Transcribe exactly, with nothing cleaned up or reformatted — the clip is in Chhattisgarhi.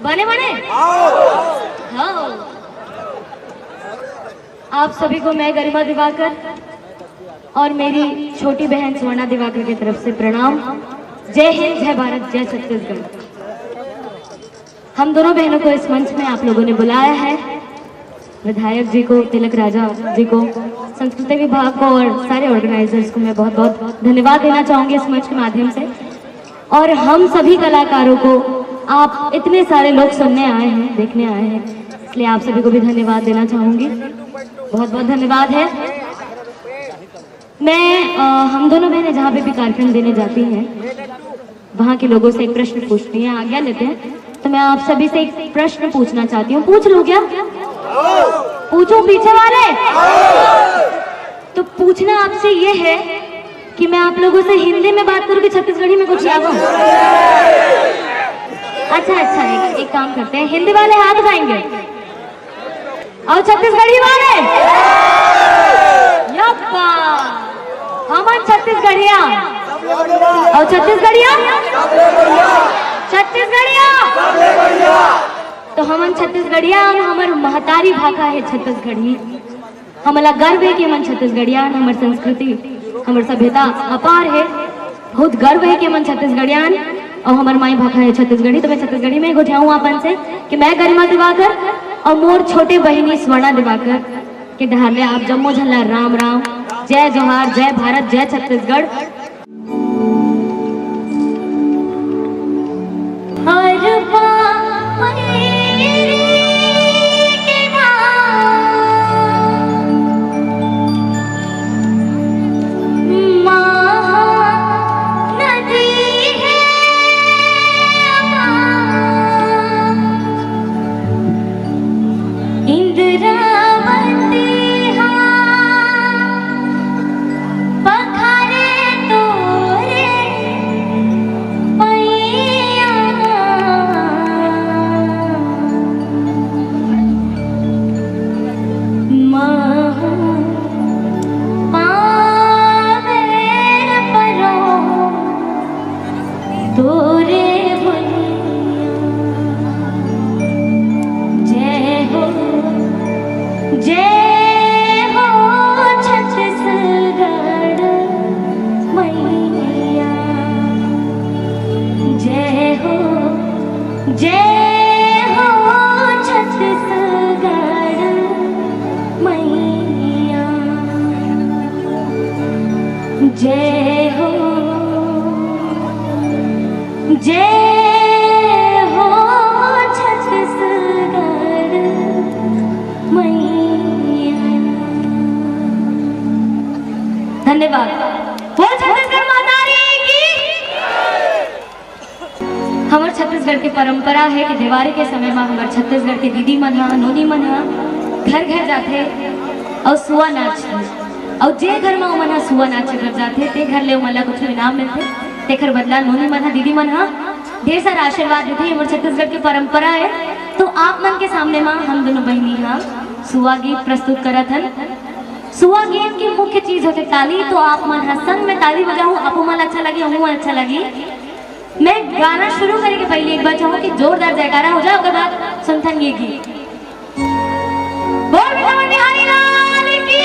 बने बने। हाँ। आप सभी को मैं गरिमा दिवाकर और मेरी छोटी बहन स्वर्णा दिवाकर की तरफ से प्रणाम। जय हिंद, जय भारत, जय छत्तीसगढ़। हम दोनों बहनों को इस मंच में आप लोगों ने बुलाया है। विधायक जी को, तिलक राजा जी को, संस्कृति विभाग को और सारे ऑर्गेनाइजर्स को मैं बहुत बहुत धन्यवाद देना चाहूँगी इस मंच के माध्यम से। और हम सभी कलाकारों को, आप इतने सारे लोग सुनने आए हैं, देखने आए हैं, इसलिए आप सभी को भी धन्यवाद देना चाहूँगी, बहुत बहुत धन्यवाद है। मैं अ, हम दोनों बहनें जहाँ पे भी कार्यक्रम देने जाती हैं, वहाँ के लोगों से एक प्रश्न पूछती हैं, आज्ञा लेते हैं। तो मैं आप सभी से एक प्रश्न पूछना चाहती हूँ, पूछ लूँ क्या? पूछूं पीछे वाले? तो पूछना आपसे ये है कि मैं आप लोगों से हिंदी में बात करूँ कि छत्तीसगढ़ी में कुछ याद हो? अच्छा, अच्छा, एक, एक काम करते हैं, हिंदी वाले हाथ उठाएंगे। अउ छत्तीसगढ़ी वाले? यप्पा। हमन छत्तीसगढ़िया। अउ छत्तीसगढ़िया? छत्तीसगढ़िया। तो हमन छत्तीसगढ़िया, हमर महतारी भाखा हे छत्तीसगढ़ी। हमला गर्व हे कि हमन छत्तीसगढ़िया, हमर संस्कृति, हमर सभ्यता अपार हे। बहुत गर्व हे कि हमन छत्तीसगढ़ियान अउ हमर माई भाखा हे छत्तीसगढ़ी। तो मैं छत्तीसगढ़ी में गोठियाऊँ आप मन से कि मैं गरिमा दिवाकर अउ मोर छोटे बहिनी स्वर्णा दिवाकर के डहार ले आप जम्मो झन ला राम राम, जय जोहार, जय भारत, जय छत्तीसगढ़। हर पापैरी के धाम महानदी हे अपार। इंद्रावती हा पखारे तोरे पैया। महू पावे परो तोरे भुइयां। जय हो, जय हो छत्तीसगढ़ मैया। जय हो, जय हो छत्तीसगढ़ मैया। जय हो, जय हो छत्तीसगढ़ मैया। धन्यवाद। बोल छत्तीसगढ़ महतारी की। हमर छत्तीसगढ़ के परंपरा हे कि देवारी के समय म हमर छत्तीसगढ़ के दीदी मन ह, नोनी मन ह घर घर जाथे अउ सुआ नाचथे। अउ जे घर म ओमन ह सुआ नाचे बर जाथे, ते घर ले ओमन ला कुछ इनाम मिलथे। तेखर बदला नोनी मन ह, दीदी मन ह ढेर सारा आशीर्वाद देथे। हमर छत्तीसगढ़ के परंपरा हे। तो आप मन के सामने म हम दोनों बहिनी ह सुआ गीत प्रस्तुत करत हन। सुआ गीत के मुख्य चीज होथे ताली। तो आप मन ह संग में ताली बजाहू, आपो मन अच्छा लगी, हमू मन अच्छा लगी। मैं गाना शुरू करे के पहले एक बार चाहूँ कि जोरदार जयकारा हो जाए, ओकर बाद सुनथन ये गीत। बोल बेटा बिहारी लाल की।